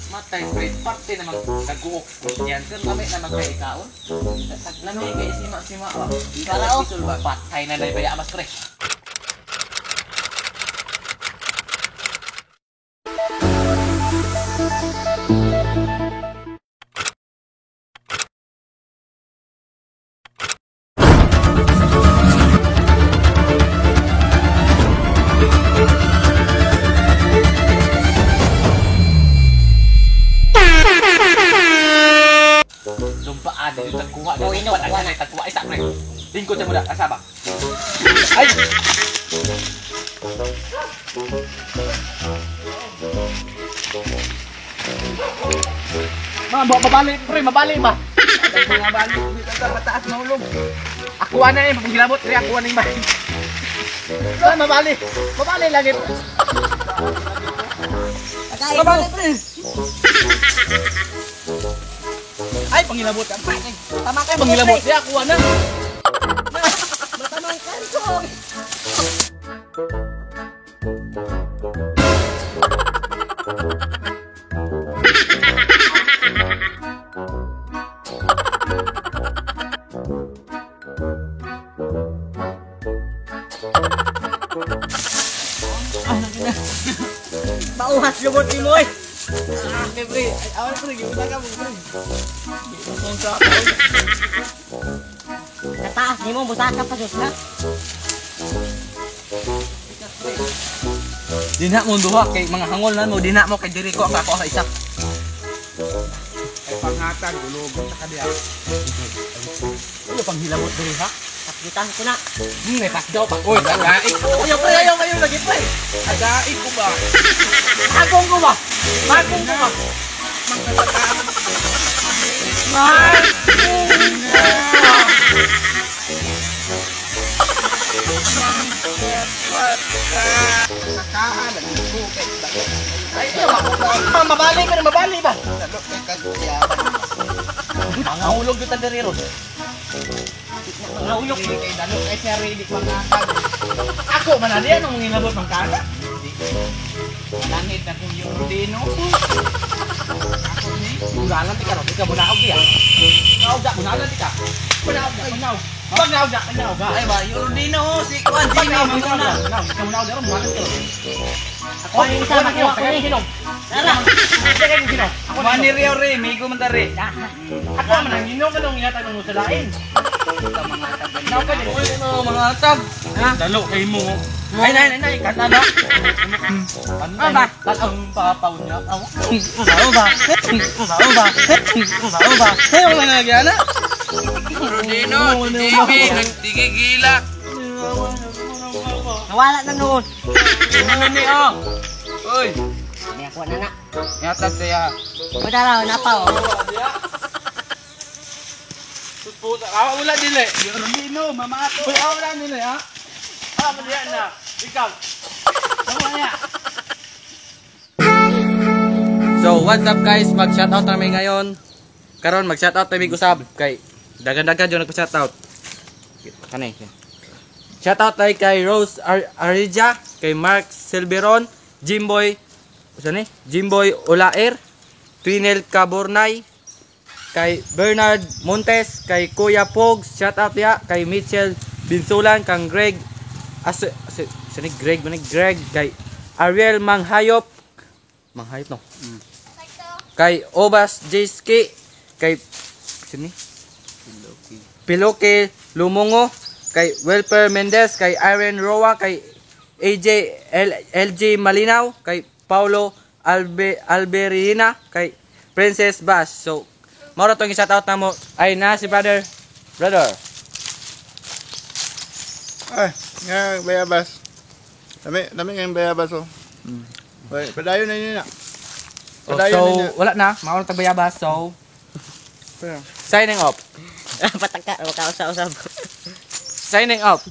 Matay pre, parte naman nag-uok yan. Pero kami naman kay ikaon. Lami kay sima-sima ba. Para, oh. Ba? Patay na dahil bayabas pre. Lumpaan dito tagkuha. Oh, ino, Wala kuha na tagkuha isa pre. Lingkod sa muna, asa ba? Ay! Ma, mabali pre, mabali ba? Mga balik dito sa mataas mahulog. Ako na eh, pagkilabot pre, ako na yung bali. Ma, mabali. Mabali lagi. Pagkain Mabali mo. pre. Ay, pangilabot ka. Tama kayo. Pangilabot ya, ako na. Matamang kanto. Bauhas lubot ni mo eh. Okay, pre. Ay, awan pre, gibuta ka mo pre. Nataas ni mo, busaka pa sus na. Dina mo duha kay mga hangol na mo, dina mo kay diri ko ang ako sa isa. Ay panghatag gulog sa kadiya. Ano pang hilabot diri ha? Sakitan ko na. May pasdaw pa. Uy, tagaik ko. Ayaw pre, ayaw ayaw lagi pre. Tagaik ko ba? Agong ko ba? Agong ko ba? Kakaan ang ko kay Ay, ma, mabali pero mabali ba? Dalo kay kagyaban. Ang hulog yung diri ron. Mga ulok. Kay dalo kay siya ready panghatag. Ako man ani anong ngilabot mang kana? Langit na kung yung dino. Ako ni. Bunalan ti karon, ikaw bunaog diya. Bunaog da, bunalan ti ka. Bunaog da, bunaog. Pag naog da, pag naog da. Ay ba, yung dino si Kwan Pag Jimmy naog, bunaog da, manguna. bunaog. Ikaw bunaog da ron, bunalan ti karon. Ako ang isa, makuha ko ni. Tara. Ako Mani Rio re, migo man tare. Ako man ang ginom kanong inatag mo sa lain. Sa mga tag. Naog ka din. Ano mga tag? Ha? Dalo kay mo. Ay, nay, nay, nay, kanta na. Ano ba? Ang papaw niya. Aw. Ano ba? Ano ba? Ano ba? Hey, wala na gyana. Rodino, Jimmy, nagtigigilak. Nawala na noon. Ano ni oh? Uy, May ako na na. yatag saya. Madara, napa oh. Puta, awa wala dili. Rodino, mama ato. Uy, awa wala dili ha. Ah, madiya na. Ikaw. Awa niya. So, what's up guys? Mag-shoutout namin ngayon. Karon mag-shoutout namin usab kay dagan-dagan jud nagpa-shoutout. Kani. Shoutout tay kay Rose Arija, kay Mark Silveron, Jimboy, usa ni? Jimboy Olaer, Twinel Cabornay, kay Bernard Montes, kay Kuya Pogs, shoutout ya, kay Mitchell Binsulan, kang Greg as, as, usa ni Greg, man ni Greg, kay Ariel Manghayop, Manghayop no. Kay Obas JSK, kay sino ni? Piloke Lumongo, kay Welper Mendez, kay Irene Roa, kay AJ LG Malinaw, kay Paulo Alberina, kay Princess Bash. So, mao ra tong i-shoutout na mo. Ay na si brother. Brother. Ay, nga bayabas. Dami, dami ngayong bayabas oh. Ay, padayon na yun na. Oh, Padayon so, na niya. wala na. Mao na tag bayabas. So, Pero, signing off. Pataka, waka usab-usab. Signing off.